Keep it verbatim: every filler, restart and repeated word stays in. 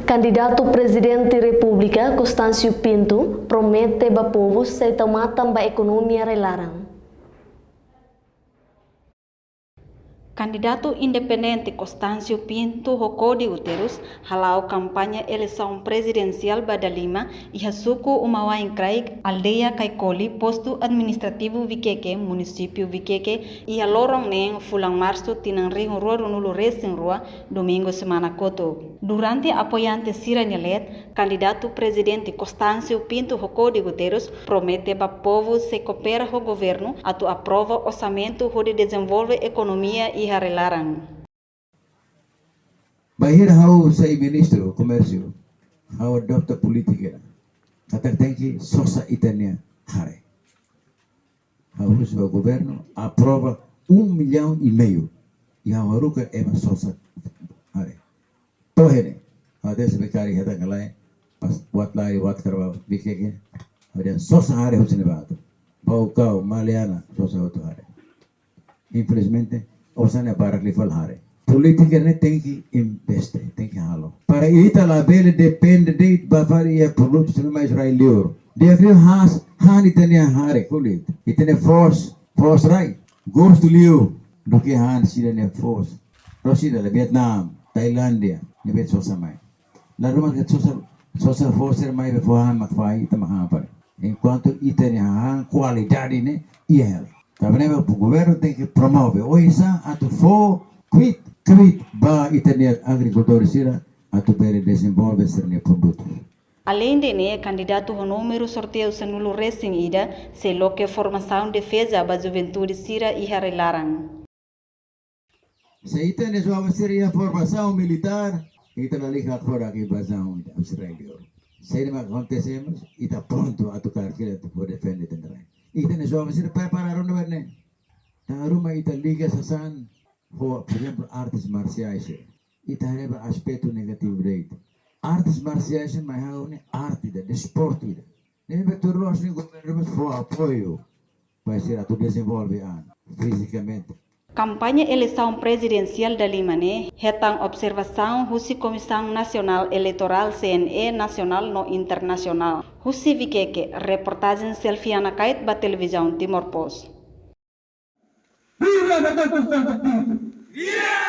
Kandidatu Prezidente Repúblika Constâncio Pinto promete ba povu sei tau matan ba ekonomia rai-laran. Kandidatu independente Constâncio Pinto ho Código Terus hala'o kampaña eleisaun prezidensiál ba dala lima iha suku Uma Wain Kraik, aldeia Kaikoli, postu administrativu Viqueque, munisípiu Viqueque, iha loron neen fulan Marsu tinan rihun rua ruanulu resin rua, domingu semana kotuk. Durante apoiante sira-nia leet, kandidatu prezidente Constâncio Pinto ho Código Terus promete ba povu sei koopera ho governu atu aprova orsamentu hodi dezenvolve ekonomia iha rai-laran. Bainhira ha'u sai ministru komérsiu, ha'u adota polítika katak tenke sosa ita-nia hare. Ha'u husu ba governu aprova um milhão e meio. I ha'u haruka ema sosa hare. To'o ne'e, ha'u dehan se bekari hata kalai, pas buat lai, buat karba, Viqueque, ha'u dehan sosa hare husi ne'ebá atu. Baucau, Maliana, sosa hotu hare. Infelizmente, osan ne'e barak liu fali hare. Polítika ne'e tenke investe, tenke halo. Para ita labele depende de'it ba fali iha produtu sira mai rai-liur. Di'ak liu hanesan, han ita-nia hare, ko'alia. Ita-nia foos, foos rai. Gostu liu, duké han sira-nia foos. Rosida la Vietnam, Tailándia, ne'ebé sosa mai. La ruma ke sosa, sosa foos sira mai be fó han mak fahi ita mak han fali. Enkuantu ita-nia han kualidade ne'e iha hela. Tanba ne'e governu tenke promove. Oinsá atu fó kbiit, kbiit ba ita-nia agrikultór sira atu bele dezenvolve sira-nia produtu. Aleinde ne'e, kandidatu ho númeru sorteiu sanulu resin ida sei loke formasaun defeza ba juventude sira iha rai-laran. Se ita-nia joven sira iha formasaun militár, ita lalika fora ke invazaun ita Austrália. Se ema akontese, ita prontu atu kaer fila atu bele defende ita-nia rai. Ita-nia joven sira prepara rona bene. Tanba ruma ita liga sasán ho, por ezemplu, artes marsiais. Ita haree ba aspetu negativu de'it. Artes marsiais mai ha'u ne'e arte ida, desportu ida. Ne'ebé tuir loos ne'e governu mós fó apoiu ba sira atu dezenvolve an fizikamente. Kampaña eleisaun prezidensiál dala lima ne'e hetan observasaun husi Komisaun Nasionál Eleitorál, C N E, nasionál no internasionál. Husi Viqueque, reportajen Selfiana Kait ba Televizaun Timor Post. Viva Dr. Constâncio Pinto!